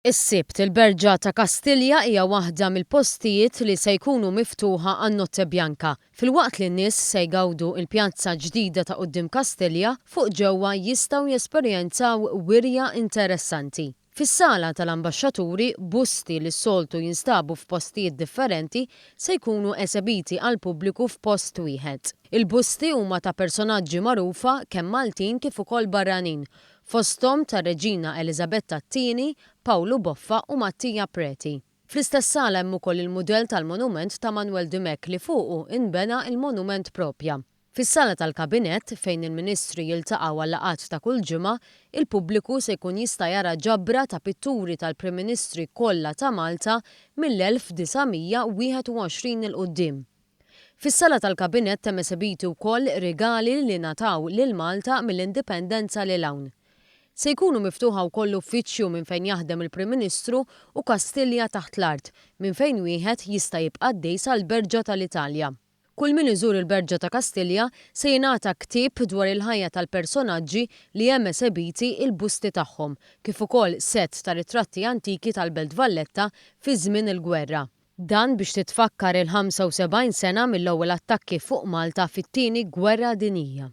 Is-Sibt, il-Berġa ta' Kastilja hija waħda mill-postijiet li se jkunu miftuħa għan-Notte Bianca. Filwaqt li n-nies se jgawdu l-pjazza ġdida ta' quddiem Kastilja, fuq ġewwa jistgħu jesperjenzaw wirja interessanti. Fis-sala tal-ambaxxaturi, busti li s-soltu jinstabu f'postijiet differenti se jkunu esebiti għall-pubbliku f'post wieħed. Il-busti huma ta' personaġġi magħrufa kemm Maltin kif ukoll barranin fosthom tar-Reġina Eliżabetta t-Tieni, Pawlu Boffa u Mattia Preti. Fl-istess sala hemm ukoll il-mudell tal-monument ta' Manwel Dimech li fuqu nbena l-monument propja. Fis-sala tal-Kabinett, fejn il-Ministri jiltaqgħu għal-laqgħat ta' kull ġimgħa, il-pubbliku se jkun jista' jara ġabra ta' pitturi tal-Prim Ministri kollha ta' Malta mill-1921 'il quddiem. Fis-sala tal-Kabinett hemm esebiti wkoll rigali li ngħataw lil Malta mill-Indipendenza lil hawn. Se jkunu miftuħa wkoll uffiċċju minn fejn jaħdem il-Prim Ministru u Kastilja taħt l-art minn fejn wieħed jista' jibqa' għaddej sal-Berġa tal-Italja. Kull min iżur il-Berġa ta' Kastilja se jingħata ktieb dwar il-ħajja tal-personaġġi li hemm esebiti il-busti tagħhom, kif ukoll sett ta' ritratti antiki tal-Belt Valletta fi żmien il-gwerra. Dan biex titfakkar il-75 sena mill-ewwel attakki fuq Malta fit-Tieni Gwerra Dinjija.